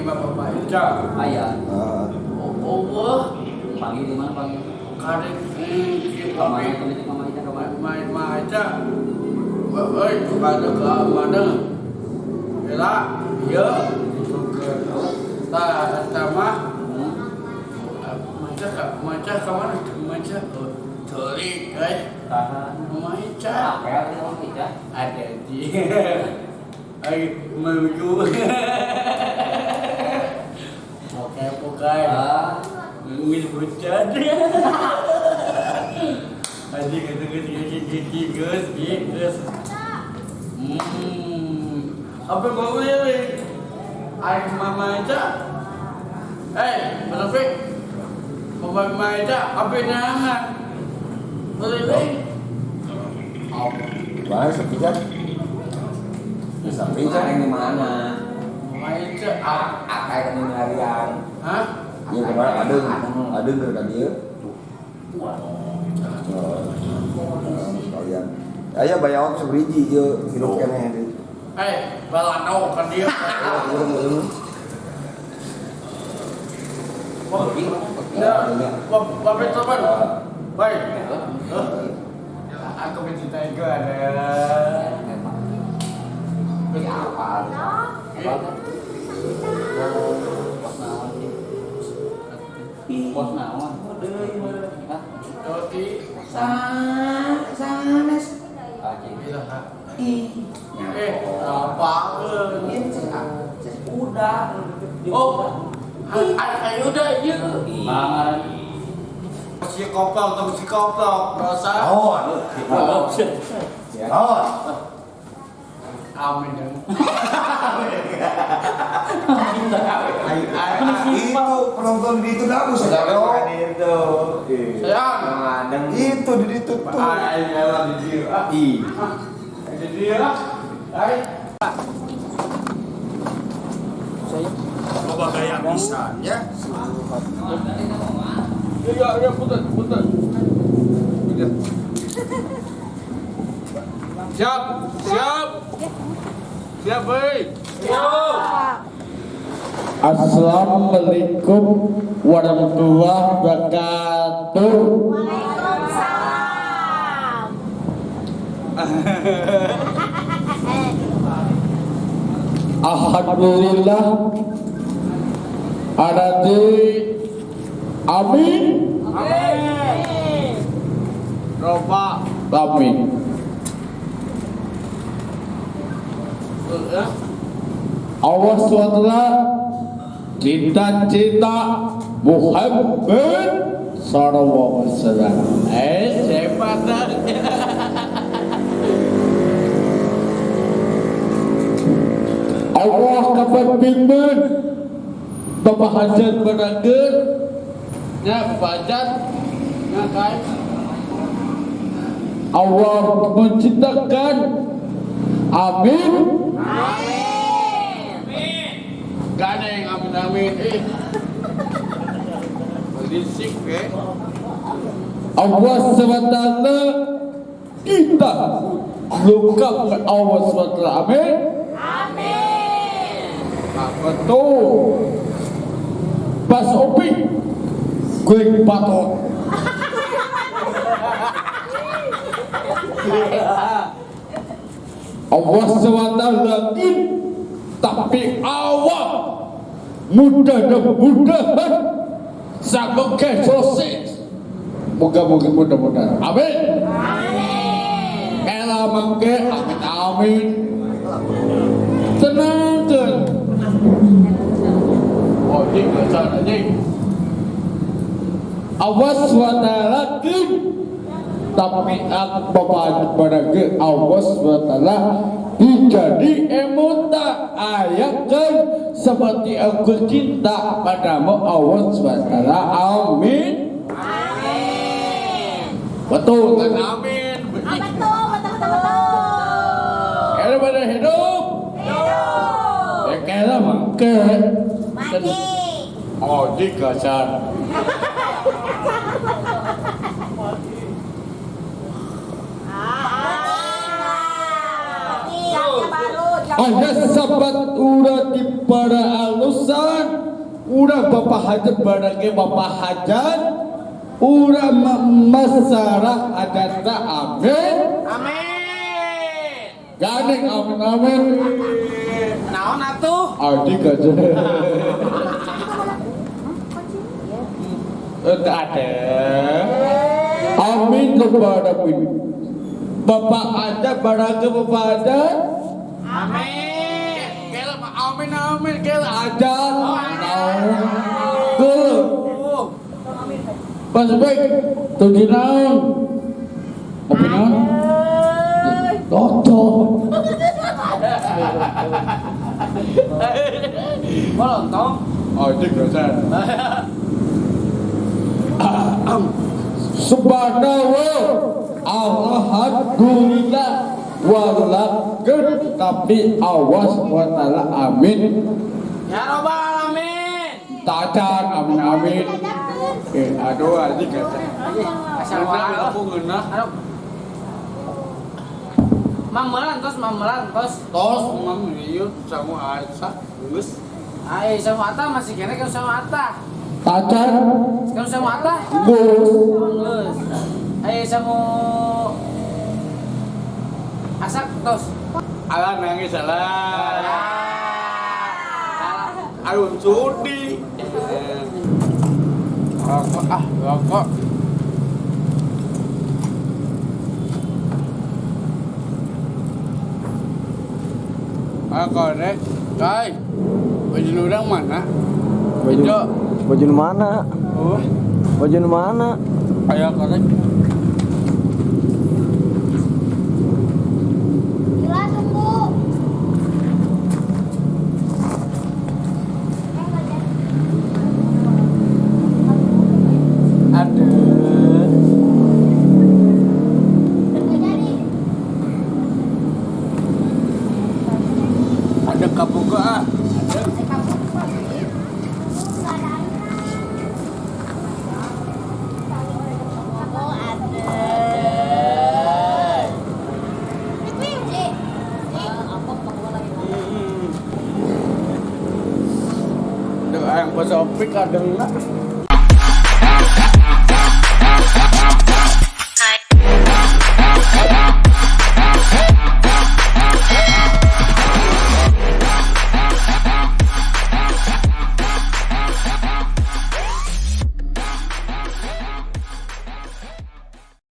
imah Bapak Ica. Aya. Ah, Oh, oh, Panggil di mana panggil? karek Mama kopi. itu itu Mama Ica kemana? Mama Ica. Woi, kepada ke mana? Ela, iya, gitu ke. Tah, eta mah maca ka maca ka mana? Maca celik euy. Tahan. Mama Ica. Apel itu Mama Ica. Ada di. Ay, menuju. Oke, pokoknya. Ah, Nungguin hujan. Anjing gitu gitu gitu gitu geus geus. Apa mau lirik? Aing mama aja. Eh, Mas Taufik. Mama aja apa nangan? Lirik. Apa? mana sepi kan? Sepi kan? Kemarin di mana? Mama aja. Ah, Akai kan ini harian. hah? Iya kemarin adeng, adeng ke dia. Oh, sekalian. Aya bayar seberiji ieu hirup keneh di. Eh, balano kan dia. Oh, urang. Ya, Bapak teman. Baik. Aku mencintai kau ada. Ya apa? Apa? Pos naon sih? Pos naon? Hah? Roti. Sanes. Aji. Iya, Kak. Ih. Eh, apa? Ini cek udah. Oh, ayo udah iya. Pangaran. Si koplok, tong si koplok, dosa. Naon? Oh, Naon? Amin. Itu penonton di itu bagus ya. Itu. Sayang. Ngadeng. Itu di itu tuh. Ayo di dia. Ih. Di dia. Ayo. Loba gaya pisan ya. Iya, iya, putar, putar. Siap, siap. Siap, baik. Siap. Assalamualaikum warahmatullahi wabarakatuh. Waalaikumsalam. Alhamdulillah ada di amin Amin. Roba. amin. Ya. Allah SWT cita-cita Muhammad Sallallahu Alaihi Wasallam. Eh, siapa dah? Allah kapan pimpin Bapak Hajat Berager Ya, Bapak Hajat. Ya, kai. Allah menciptakan amin. Amin. Gak ada yang amin amin. Eh. Berisik, eh. Allah SWT kita lengkapkan Allah SWT amin. Amin. Apa tuh pas opik gue patot. Allah SWT lagi tapi awak mudah dan mudahan sanggup ke sosis moga-moga mudah-mudahan amin. Amin. Ela mangke amin amin tenang kan. Oh, jing, dasar, jing. Allah SWT lagi tapi aku bapak pada ke Allah SWT dijadi emota ayatkan seperti aku cinta padamu Allah SWT amin. Amin. Betul kan? Amin. Ah, betul, betul, betul, betul. Kalau pada hidup Hidup. ya kira mangke Mati. Oh, jing, dasar. Jamnya baru, Aya sahabat urang di para alusan, urang Bapak Hajat barangnya Bapak Hajat, urang masyarakat adatna amin. Amin. Gandeng amin amin. Naon atuh? Adik aja. Tak ada. Amin kepada Bapak ada barangnya Bapak ada. Amin. Kela amin amin kela ada. Tuh. Pas baik tujuh naon. Kopi naon? Toto. Bolontong. Adik aja. Subhanallah, alhamdulillah, walakin tapi awas wa ta'ala amin. Ya robbal alamin. Tacan amin amin. Aduh aja kata. Asal wae. Aku ngeunah. Aduh. Mamelan tos, mamelan tos. Tos mang ieu sangu Aisyah geus. Ai sama Ata masih kene kan sama Ata. Tacan Kan sama Ata. geus. Geus. Ai sama Asak tos. Alah nangis alah. Aduh sudi. Rokok ah, rokok. Ah, korek. Kai. Baju orang mana? Baju baju mana? Oh, Baju mana? ayo korek. Gila tunggu. Aduh. Nggak jadi. Ada kabuga ah. Ada. Oh, ada. Tuh, yang pasopik ada enggak?